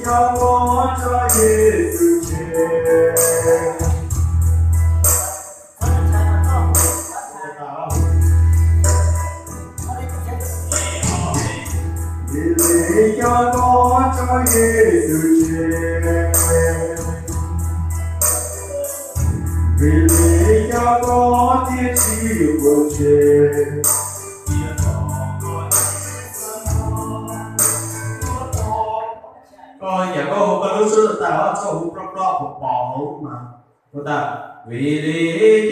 Cov koj tso Yexus tseg. Vim li cas koj tso Yexus tseg? Vim li cas koj thiaj tsis quaj tseg? Koj yam koj hu koj lub suab tas, txhob hu ploj ploj pom pom hauv mas. Hu tas, vim li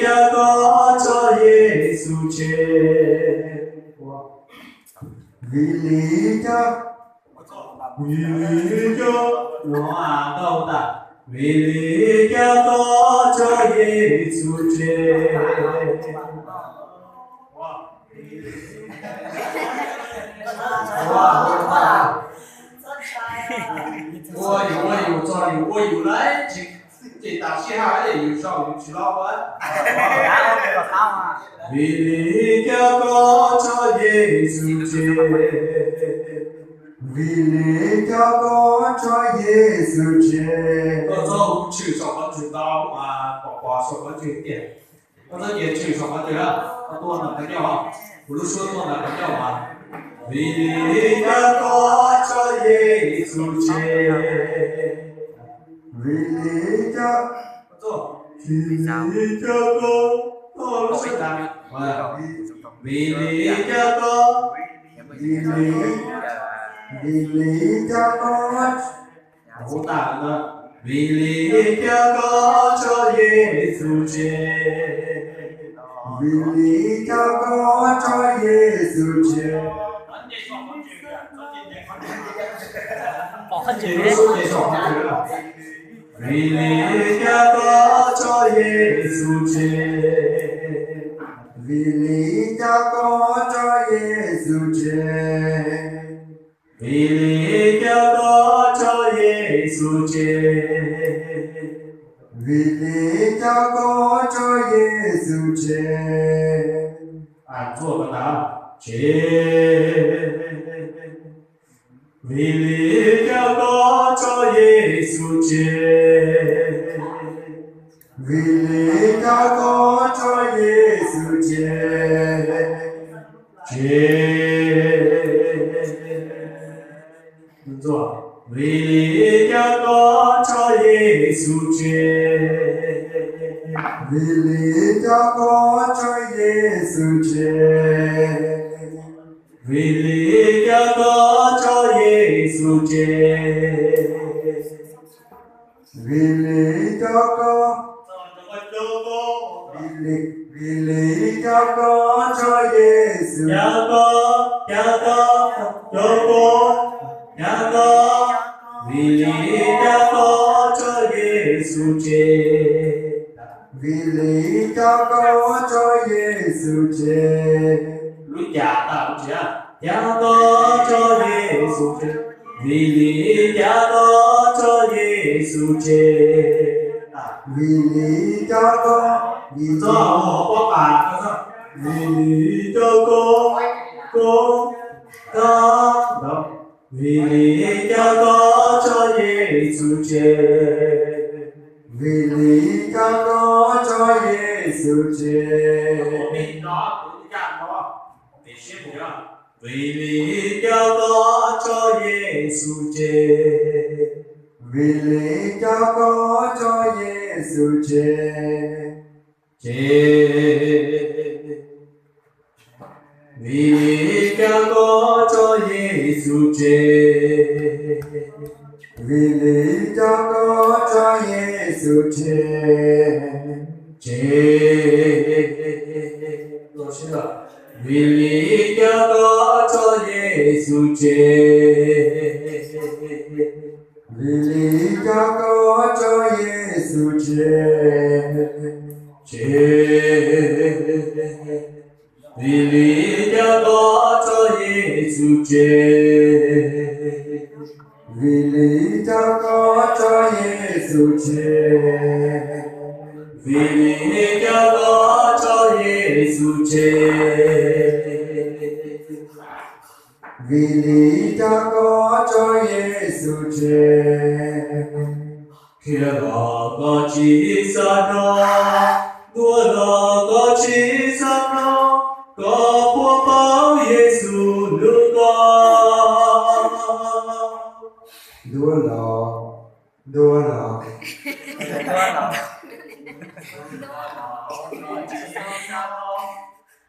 cas koj tso Yexus tseg? Vim li cas, vim li cas, no, koj hu tas, vim li cas koj tso Yexus tseg? Ua yus ua yus txog yus ua yus lawm, ces tas sij hawm yus zaum yus tsis los ua. Vim li cas koj tso Yexus tseg? Vim li cas koj tso Yexus tseg? Koj txhob hu tshwm saum qhov ncauj ntau, pom pom saum qhov ncauj tiag. Koj txhob cia tshwm saum qhov ncauj, koj tuaj ntawm qhov ncauj, kuv lub suab tuaj ntawm qhov ncauj mas. Vim li cas koj tso Yexus tseg? Vim li cas, vim li cas koj, koj lub suab tas, vim li cas koj, vim li, vim li cas koj, hu tas, vim li cas koj tso Yexus tseg? Vim li cas koj tso Yexus tseg? Vim li cas koj tso Yexus tseg? Vim li cas koj tso Yexus tseg? Vim li cas koj tso Yexus tseg? Vim li cas koj tso Yexus tseg? Tseg. Vim li cas koj tso Yexus tseg? Vim li cas koj tso Yexus tseg? Tseg. Vim li cas koj tso Yexus tseg? Vim li cas koj tso Yexus tseg? Vim li cas koj tso Yexus tseg? Vim li cas koj, vim li, vim li cas koj tso Yexus, cas koj, cas koj, cas koj, cas koj, vim li cas koj tso Yexus tseg? Vim li cas koj tso Yexus tseg? Lub cas tas lub tsis, cas koj tso Yexus tseg? Vim li cas koj tso Yexus tseg? Vim li cas koj, vim txhob hu pob qa, vim li cas koj, koj, koj, vim li cas koj tso Yexus tseg? Vim li cas koj tso Yexus tseg? Vim li cas koj tso Yexus tseg? Vim li cas koj tso Yexus tseg? Tseg. Vim li cas koj tso Yexus tseg? Vim li cas koj tso Yexus tseg? Tseg. Vim li cas koj tso Yexus tseg? Vim li cas koj tso Yexus tseg? Tseg. Vim li cas koj tso Yexus tseg? Vim li cas koj tso Yexus tseg? Vim li cas koj tso Yexus tseg? Vim li cas koj tso Yexus tseg. Qhia los koj tsis xav hnov, ntuas los koj tsis xav mloog, koj puas paub Yexus hlub koj? Ntuas los, ntuas los,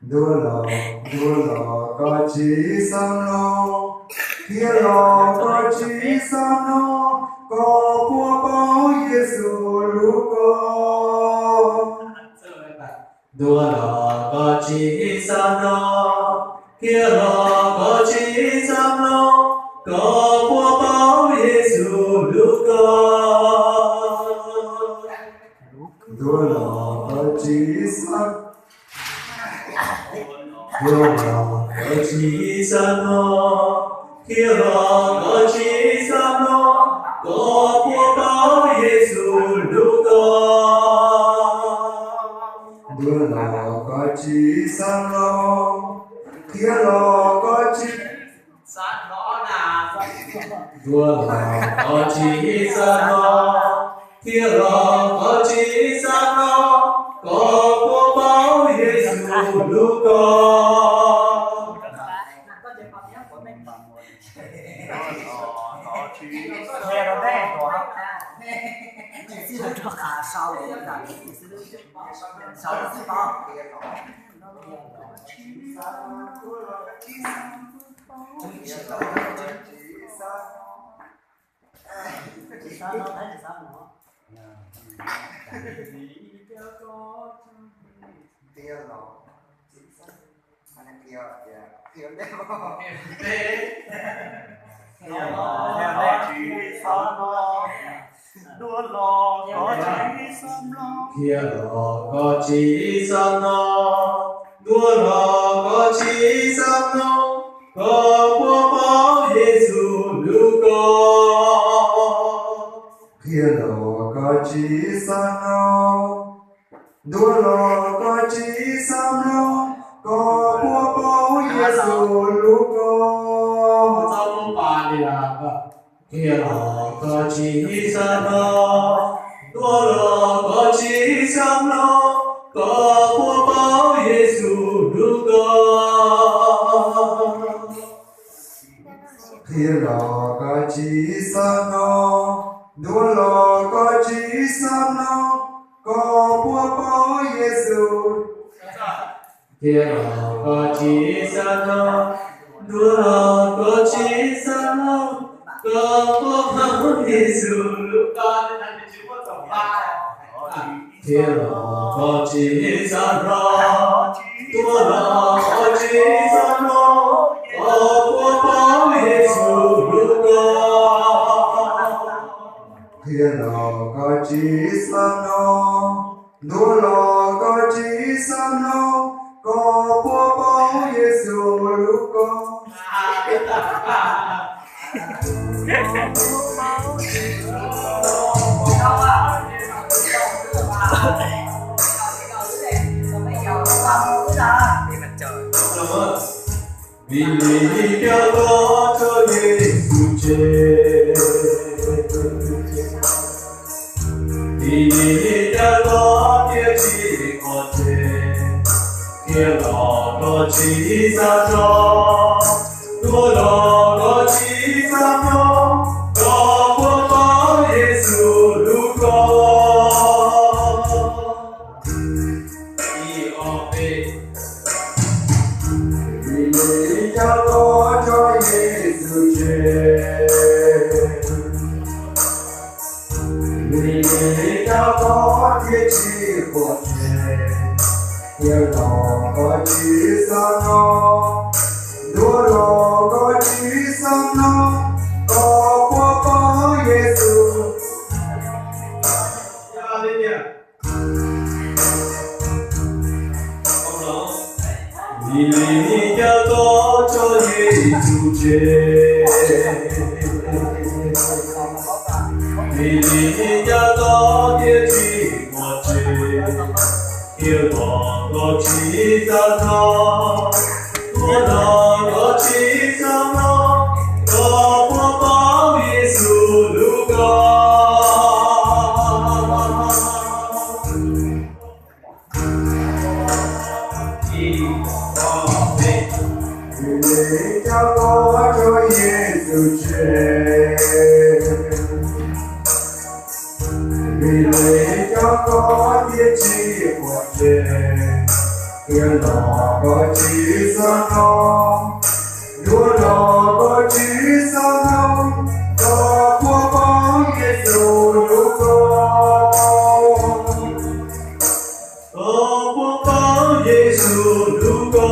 ntuas los, ntuas los koj tsis xav mloog, qhia los koj tsis xav hnov, koj puas paub Yexus hlub koj? Ntuas los koj tsis xav hnov, qhia los koj tsis xav mloog, koj puas paub Yexus hlub koj? Ntuas los koj tsis xav, ntuas los koj tsis xav hnov, qhia los koj tsis xav mloog, koj puas paub Yexus hlub koj? Ntuas los koj tsis xav mloog, qhia los koj tsis, ntuas los koj tsis xav hnov, qhia los koj tsis xav mloog, koj puas paub Yexus hlub koj? Qhia los koj tsis xav hnov, ntuas los koj tsis xav mloog, koj puas paub Yexus hlub koj? Qhia los koj tsis xav hnov, ntuas los koj tsis xav mloog, koj puas paub Yexus hlub koj? Qhia los koj tsis xav hnov, ntuas los koj tsis xav mloog, koj puas paub Yexus hlub koj? Qhia los koj tsis xav hnov, ntuas los koj tsis xav mloog, koj puas paub Yexus? Qhia los koj tsis xav hnov, ntuas los koj tsis xav mloog, koj puas paub Yexus hlub koj? Qhia los koj tsis xav hnov, ntuas los koj tsis xav mloog, koj puas paub Yexus hlub koj? Qhia los koj tsis xav hnov, ntuas los koj tsis xav mloog, koj puas paub Yexus hlub koj? Vim li cas koj tso Yexus tseg? Vim li cas koj thiaj tsis quav tseg? Qhia los koj tsis xav hnov, ntuas los koj tsis xav mloog, koj puas paub Yexus hlub koj? Ib ob peb. Vim li cas koj tso Yexus tseg? Vim li cas koj thiaj tsis quav tseg? Qhia los koj tsis xav hnov, ntuas los koj tsis xav mloog, koj puas paub Yexus? Vim li cas koj tso Yexus tseg? Vim li cas koj thiaj tsis quav tseg? Qhia los koj tsis xav hnov, ntuas los koj tsis xav mloog, koj puas paub koj thiaj tsis pom tseg, qhia los koj tsis xav hnov, yuav los koj tsis xav hnov, koj puas paub Yexus hlub koj? Koj puas paub Yexus hlub koj?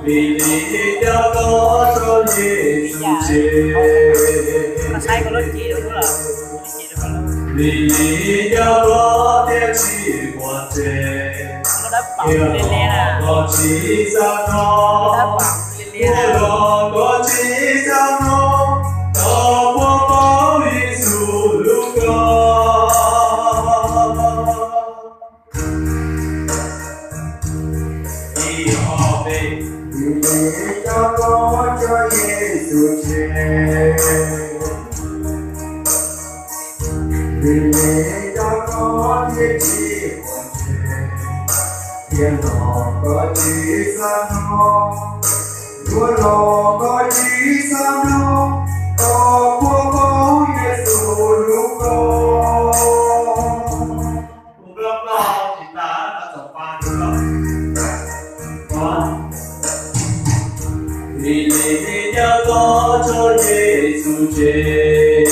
Vim li cas koj tso Yexus tseg? Vim li cas koj thiaj tsis pom tseg? Qhia los koj tsis xav hnov, yuav los koj tsis xav hnov, koj puas paub Yexus hlub koj? Ib ob peb. Vim li cas koj tso Yexus tseg? Vim li cas koj thiaj tsis pom tseg? Qhia los koj tsis xav hnov, yuav los koj tsis xav hnov, koj puas paub Yexus hlub koj? Vim li cas koj tso Yexus tseg?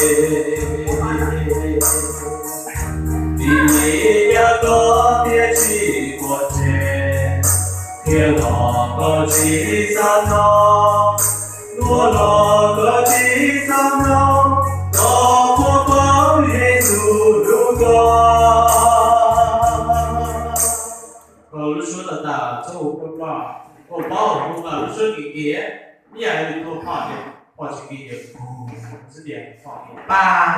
Vim li cas koj thiaj tsis pom tseg? Qhia los koj tsis xav hnov, yuav los koj tsis xav hnov, koj puas paub Yexus hlub koj? Lub suab tas tas txhob ua ploj ploj, ua paub ua mas lub suab kiv kiv, ib yam li tua phom tias phom tsis kiv ces xwb tias phom kiv pag.